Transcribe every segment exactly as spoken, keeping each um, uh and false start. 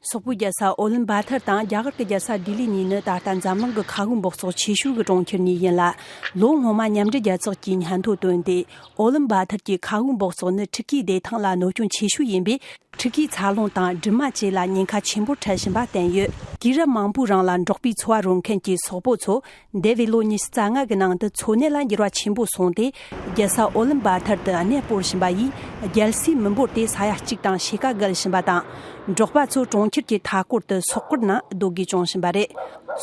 སོག་པོའི་རྒྱལ་ས་ཨོ་ལིམ་བྷ་ཐར་དང་རྒྱ་གར་གྱི་རྒྱལ་ས་ལྡི་ལི་གཉིས་ནི་ད་ལྟ་འཛམ་གླིང་གི་མཁའ་དབུགས་འབག་བཙོག་ཆེ་ཤོས་ཀྱི་གྲོང་ཁྱེར་གཉིས་ཡིན་ལ། ལོ་སྔོན་མ་མཉམ་འབྲེལ་རྒྱལ་ཚོགས་ཀྱིས་སྙན་ཐོ་བཏོན་ཏེ། ཨོ་ལིམ་བྷ་ཐར་གྱི་མཁའ་དབུགས་འབག་བཙོག་ནི་ཕྲུ་གུའི་བདེ་ཐང་ལ་གནོད་སྐྱོན་ཆེ་ཤོས་ཡིན་པས། ཕྲུ་གུའི་འཚར་ལོངས་དང་སྦྲུམ་མ་བཅས་ལ་ཉེན་ཁ་ཆེན་པོར་འཕྲད་བཞིན་པ་བསྟན་ཡོད། དུས་རབས་མང་པོའི་རིང་ལ་འབྲོག་པའི་འཚོ་བ་རོལ་མཁན་གྱི་སོག་པོ་ཚོ། འདས་པའི་ལོ་ཉི་ཤུ་རྩ་ལྔ་གི་ནང་དུ་འཚོ་གནས་ལ་འགྱུར་བ་ཆེན་པོ་སོང་སྟེ། རྒྱལ་ས་ཨོ་ལིམ་བྷ་ཐར་དུ་གནས་སྤོར་བཞིན་པ་ཡིས། རྒྱལ་སའི་མི་འབོར་དེ་ས་ཡ་གཅིག་དང་ཕྱེད་ཀ་བརྒལ་བཞིན་པ་དང་། འབྲོག་པ་ཚོ་གྲོང་ཁྱེར་གྱི་མཐའ་སྐོར་དུ་སོག་ཀར་ནང་སྡོད་དགོས་བྱུང་བཞིན་པ་རེད།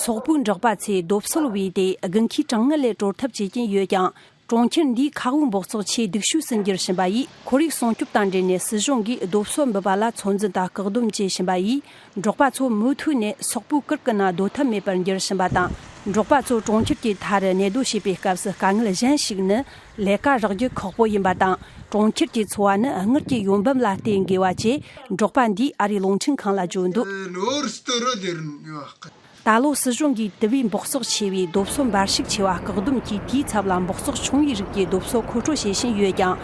སོག་པོའི་འབྲོག་པ་ཚོས་རྡོ་སོལ་བུས་ཏེ་དགུན་ཁའི་གྲང་ངར་ལས་གྲོལ་ཐབས་བྱེད་ཀྱིན་ཡོད་ཀྱང་། གྲོང་ཁྱེར་འདིའི་མཁའ་དབུགས་འབག་བཙོག་ཆེས་སྡུག་ཤོས་སུ་འགྱུར་བཞིན་པ་ཡིས། ཁོར་ཡུག་སྲུང་སྐྱོབ་དང་འབྲེལ་ནས་སྲིད་གཞུང་གིས་རྡོ་སོལ་འབུད་པ་ལ་ཚོད་འཛིན་དང་བཀག་སྡོམ་བྱེད་བཞིན་པ་ཡིས། འབྲོག་པ་ཚོ་མུ་མཐུད་ནས་སོག་པོའི་ཀིར་གྱི་ནང་སྡོད་ཐབས་མེད་པར་འགྱུར་བཞིན་པ་དང་། འབྲོག་པ་ཚོ་གྲོང་ཁྱེར་གྱི་མཐའ་རུ་གནས་སྡོད་བྱེད་པའི་སྐབས་སུ་དཀའ་ངལ་གཞན་ཞིག་ནི། ལས་ཀ་རག་རྒྱུ་ཁག་པོ་ཡིན་པ་དང་། གྲོང་ཁྱེར་གྱི་འཚོ་བ་ནི་དངུལ་གྱི་ཡོང་འབབ་ལ་བརྟེན་དགོས་པ་བཅས། འབྲོག་པ་འདིས་ཨ་རིའི་རླུང་འཕྲིན་ཁང་ལ་བརྗོད་འདུག། ད་ལོ་སྲིད་གཞུང་གིས་དུ་བའི་འབག་བཙོག་ཆེ་བའི་རྡོ་སོལ་འབར་ཤུགས་ཆེ་བ་བཀག་སྡོམ་གྱིས། དེའི་ཚབ་ལ་འབག་བཙོག་ཆུང་བའི་རིགས་ཀྱི་རྡོ་སོལ་མཁོ་སྤྲོད་བྱེད་བཞིན་ཡོད་ཀྱང་།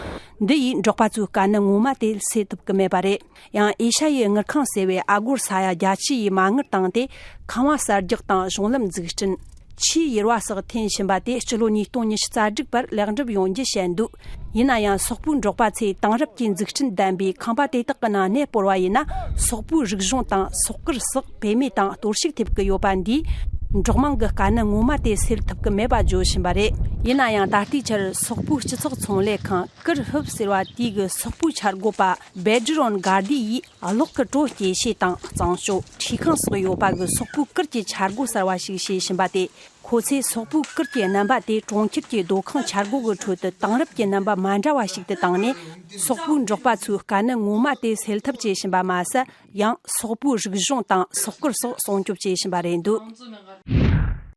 འདི་ཡིས་འབྲོག་པ་ཚོའི་དཀའ་གནད་ངོ་མ་དེ་སེལ་ཐུབ་ཀྱི་མེད་པ་རེད། ཡང་ཨེ་ཤ་ཡའི་དངུལ་ཁང་ཟེར་བས་ཨ་སྒོར་ས་ཡ་བརྒྱད་ཅུ་ཡི་མ་དངུལ་བཏང་སྟེ། ཁང་བ་གསར་རྒྱག་དང་གཞུང་ལམ་འཛུགས་སྐྲུན། ཆུའི་ཡུར་བ་སོགས་འཐེན་བཞིན་པ་དེ་སྤྱི་ལོ་ཉིས་སྟོང་ཉི་ཤུ་རྩ་དྲུག་བར་ལེགས་འགྲུབ་ཡོང་རྒྱུ་བཤད་འདུག། ཡིན་ན་ཡང་། སོག་པོའི་འབྲོག་པ་ཚོས་དེང་རབས་ཀྱི་འཛུགས་སྐྲུན་ལྡན་པའི་ཁང་པ་དེ་དག་གི་ནང་གནས་སྤོར་བ་ཡིན་ན། སོག་པོའི་རིག་གཞུང་དང་སོག་ཀིར་སོགས་བེད་མེད་དང་གཏོར་བཤིག་ཐེབས་ཀྱི་ཡོད་པ་འདིས། འབྲོག་དམངས་ཀྱི་དཀའ་གནད་ངོ་མ་དེ་སེལ་ཐུབ་ཀྱི་མེད་པ་བརྗོད་བཞིན་པ་རེད། ཡིན་ན་ཡང་། ད་ལྟའི་ཆར་སོག་པོའི་སྤྱི་ཚོགས་ཚོང་ལས་ཁང་ཀིར་ཧུབ་ཟེར་བ་དེ་གི་སོག་པོའི་འཆར་འགོད་པ་བེ་ཌི་རོན་གྷར་དི་ཡིས། གློག་གི་དྲོད་སྐྱེད་བྱེད་དང་གཙང་སྤྱོད། འཁྲུས་ཁང་སོགས་ཡོད་པ་གི་སོག་པོའི་ཀིར་གྱི་འཆར་འགོད་གསར་བ་ཞིག་བྱེད་བཞིན་པ་དེ། ཁོ་ཚོས་སོག་པོའི་ཀིར་གྱི་རྣམ་པ་དེ་གྲོང་ཁྱེར་གྱི་སྡོད་ཁང་འཆར་འགོད་ཀྱི་ཁྲོད་དུ་དེང་རབས་ཀྱི་རྣམ་པ་མ་འདྲ་བ་ཞིག་ཏུ་བཏང་ནས། སོག་པོའི་འབྲོག་པ་ཚོའི་དཀའ་གནད་ངོ་མ་དེ་སེལ་ཐབས་བྱེད་བཞིན་པ་མ་ཟད། ཡང་སོག་པོའི་རིག་གཞུང་དང་སོག་ཀིར་སོགས་སྲུང་སྐྱོབ་བྱེད་བཞིན་པ་རེད་འདུག།